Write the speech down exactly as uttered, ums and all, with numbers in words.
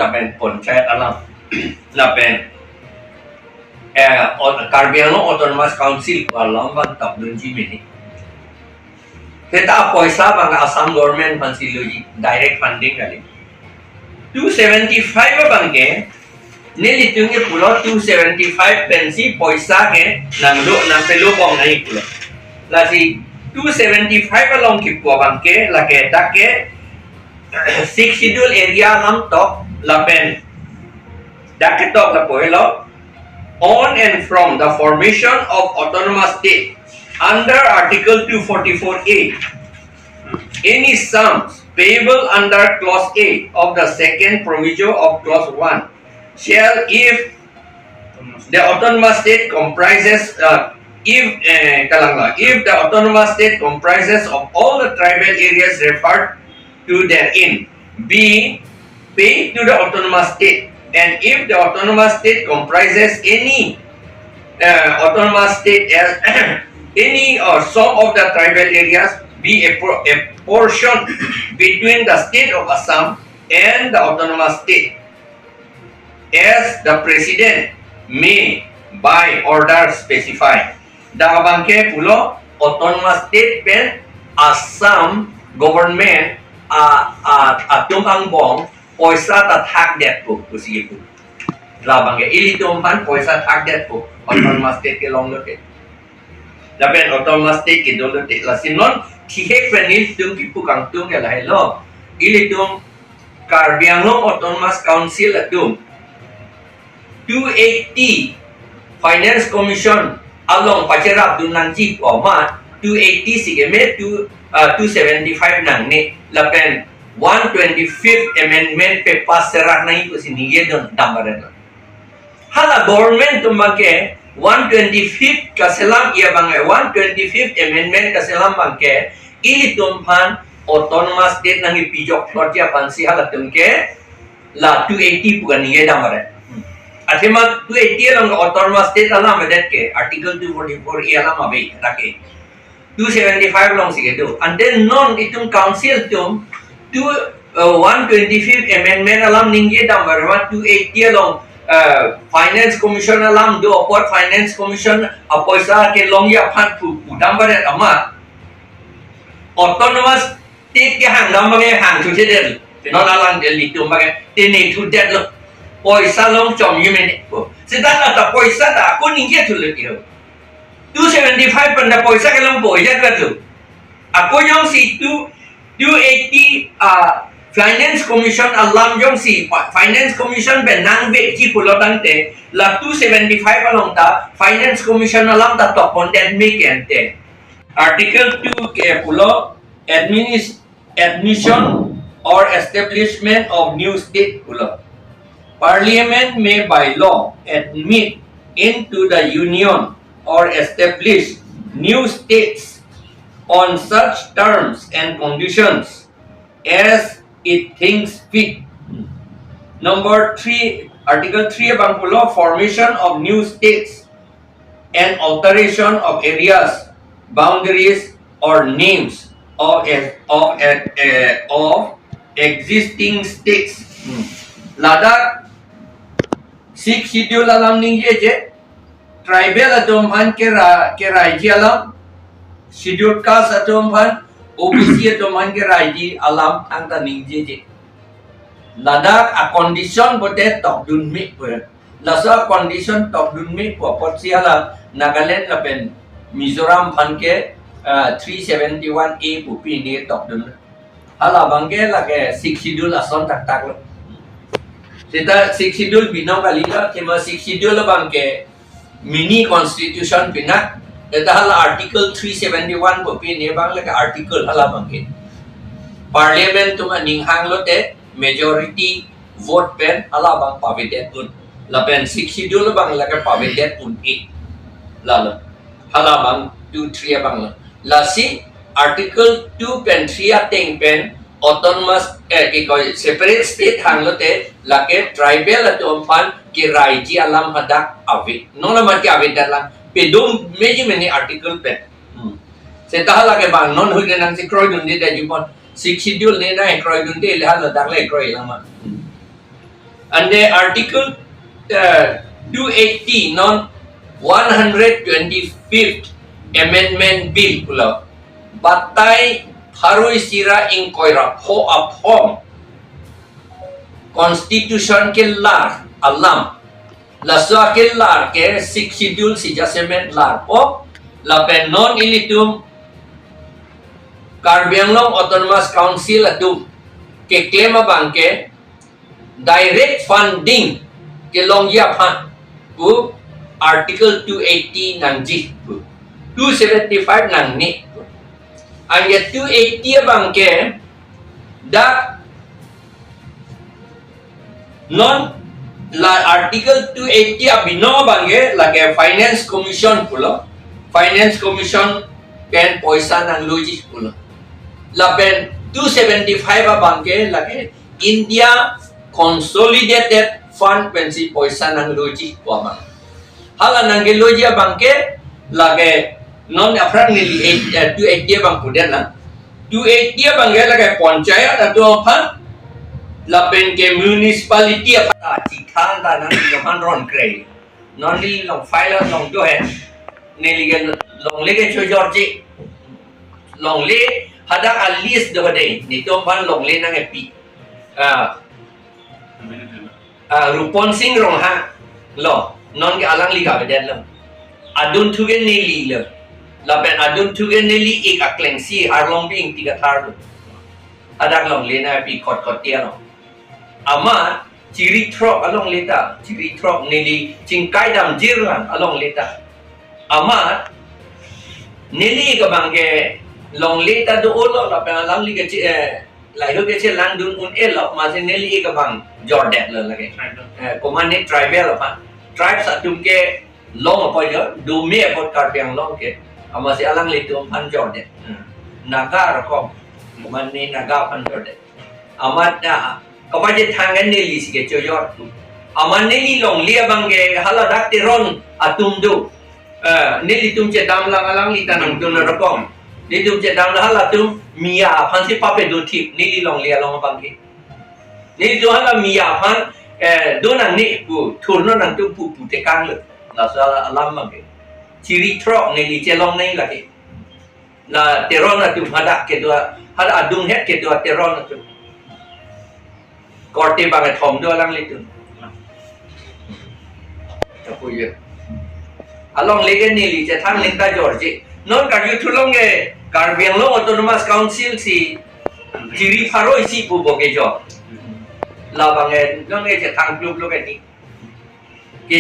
Lapen panchayat alam, lapen eh, Aut-, Karbi Anglong Autonomous Council alam abang tokdunji mene. Seta poisa abang Assam government aphansi loji, direct funding kali. Two seventy-five abang ke, nelitum ke pulo two seventy-five pensi poisa ke nanglo, nangpelo bom nai pulo. Lasi two seventy-five along kipu abang ke, lake dak ke Sixth Schedule area alam tok lapen dak ketok lapu helo, on and from the formation of autonomous state under Article two forty-four A, any sums payable under Clause A of the second proviso of Clause one shall, if the autonomous state comprises, uh, if, eh, kalang la, if the autonomous state comprises of all the tribal areas referred to therein, be paid to the autonomous state, and if the autonomous state comprises any, uh, autonomous state as any or some of the tribal areas, be a pro-, a portion between the state of Assam and the autonomous state, as the president may by order specify. Dak abang ke pulo autonomous state pen Assam government a, a, atum angbong poisa ta thakdetpo pusi pu. Labang ke ilitum aphan poisa thakdetpo, autonomous state kelong lote. Lapen autonomous state kedo lote. Lasi non thihek pen ilitum kipu kangtung ke lahelo. Ilitum Karbi Anglong Autonomous Council atum two eighty Finance Commission along pacherapdun nangji pu amat two eighty si keme two, uh, two seventy-five nangne lapen one twenty-fifth Amendment papass serak nangji pusi ningjedun dam baret lo. Hala government atum abang ke one twenty-fifth kaselam, iya abang, eh, one twenty-fifth Amendment kaselam abang ke ilitum aphan autonomous state nangkepijok plotji aphansi halatum ke la two eighty pu kaningje dam baret. Athema two eighty along autonomous state alam avedet ke, Article two forty-four A alam ave, lake two seventy-five along si kedo. And then non itum council atum two, uh, one twenty-fifth Amendment alam ningje dam baret, two eighty along, uh, Finance Commission alam do apot Finance Commission apoisa kelongji aphan pu, pu dam baret amat autonomous state kehang dam abang ke hang thuthedet. Non alang ilitum abang ke tene thudet lo. Poisa longchomji mene pu. Seta ta poisa ta ako ningjethu lo ti ho. Two seventy-five pen ta poisa kelongpo, ijat ra tu. Ako jongsi two, two eighty, ah, Finance Commission alam jongsi, pa-, Finance Commission pen nangvekji pulo tangte, la two seventy-five along ta Finance Commission alam ta tokpondet me ke ante. Article two ke pulo, administ-, admission or establishment of new state pulo. Parliament may by law admit into the Union or establish new states on such terms and conditions as it thinks fit. Number three, Article three abang pulo, formation of new states and alteration of areas, boundaries or names of, of, of existing states. Hmm. Ladak Sixth Schedule alam ningjeje, tribal atum aphan kera-, keraiji alam, Scheduled Caste atum aphan, O B C atum aphan keraiji alam thangta ningjeje. Ladak a-condition pote tokdun me pu. Laso a-condition tokdun me pu apotsi hala Nagaland lapen Mizoram aphan ke, ah, three seventy-one A pu pine tokdun. Hala abang ke lake Sixth Schedule ason thakthak lo. Seta Sixth Schedule binong kali lo, athema Sixth Schedule abang ke mini constitution pinak, seta hala Article three seventy-one pu pine abang lake article hala abang ke. Parliament atum aning hang lote majority vote pen hala abang pavedetpon. Lapen Sixth Schedule abang lake pavedetpon-e. Lalo. Hala abang two three abang lo. Lasi Article two pen three ateng pen autonomous, eh, kikoi separate state hang lote lake tribal atum aphan keraiji alam hadak ave. Non amat ke avedet lang. Pedum meji mene article pen. Hmm. Seta hala ke abang non hui ke nangsi kroidunde da jupon. Sixth Schedule ne nangkroidunde le hala dak le kroi lama. Hmm. Ante Article uh, two eighty non one hundred twenty-fifth Amendment Bill pulo. Batai pharo isi ra ingkoi ra pho aphong Constitution kelar alam. Laso akelar ke Sixth Schedule si jasemet larpo, lapen non ilitum Karbi Anglong Autonomous Council atum keklem abang ke direct funding kelongji aphan pu Article two eighty nangji pu, two seventy-five nangne pu. Anke two eighty abang ke dak non la Article two eighty abinong abang ke lake Finance Commission pulo, Finance Commission pen poisa nangloji pulo. Lapen two seventy-five abang ke lake India Consolidated Fund pensi poisa nangloji pu abang. Hala nangkeloji abang ke lake non aphrang neli eight, eh, two eighty abang pudet na. Two eighty abang ke lake panchayat atum aphan lapen ke municipality aphan. Ah, chikhan ta nang aphan ron kre. Non neli long file long do he. Neli ke longle ke chojorji. Longle hadak a list do de. Netum aphan longle nangkepi. Ah, ah, Rupon Singh Ronghang lo, non ke alangli kavedet lo. Adunthu ke neli lo. Lapen adunthu ke neli ik aklengsi Harlongbing Ingti Kathar lo. Hadak longle nangkepi khot khot tiang lo. Amat chiri throk alongle ta, chiri throk neli chingkai damjir lang alongle ta. Amat neli ik abang ke longle ta do-o lo lapen alangli ke chi-, eh, lahei ke chelangdun un-e lo, amatsi neli ik abang jordet lo lake. Tribal. Eh, komatne tribal aphan. Tribes atum ke long apot jo, dome apot Karbi Anglong ke. Amatsi alanglitum aphan jordet. Hmm. Naga rokom. Komatne Naga aphan jordet. Amat na, kapaje thangan neli si ke chojor. Amat neli longle abang ke hala dak Teron atum do. Eh, nelitum chedam lang alangli ta nangdun rokom. Nelitum chedam lang halatum Miya aphan si pape do thip, neli longle along abang ke. Nelitum hala Miya aphan, eh, do nangne pu, thurnon nangtum pu pu tekang lo. Laso alam abang ke. Chiri throk neli chelong nai lake. La Teron atum hadak kedo, hadak adung het kedo Teron atum. Korte bang kethom do alanglitum. Tapu ye. Alongle ke neli chethang ling ta jorji. Non karjuthu long ke Karbi Anglong Autonomous Council si chiri pharo isi pu bo kejor. Labang ke long ke chethang pluk pluk ke ni.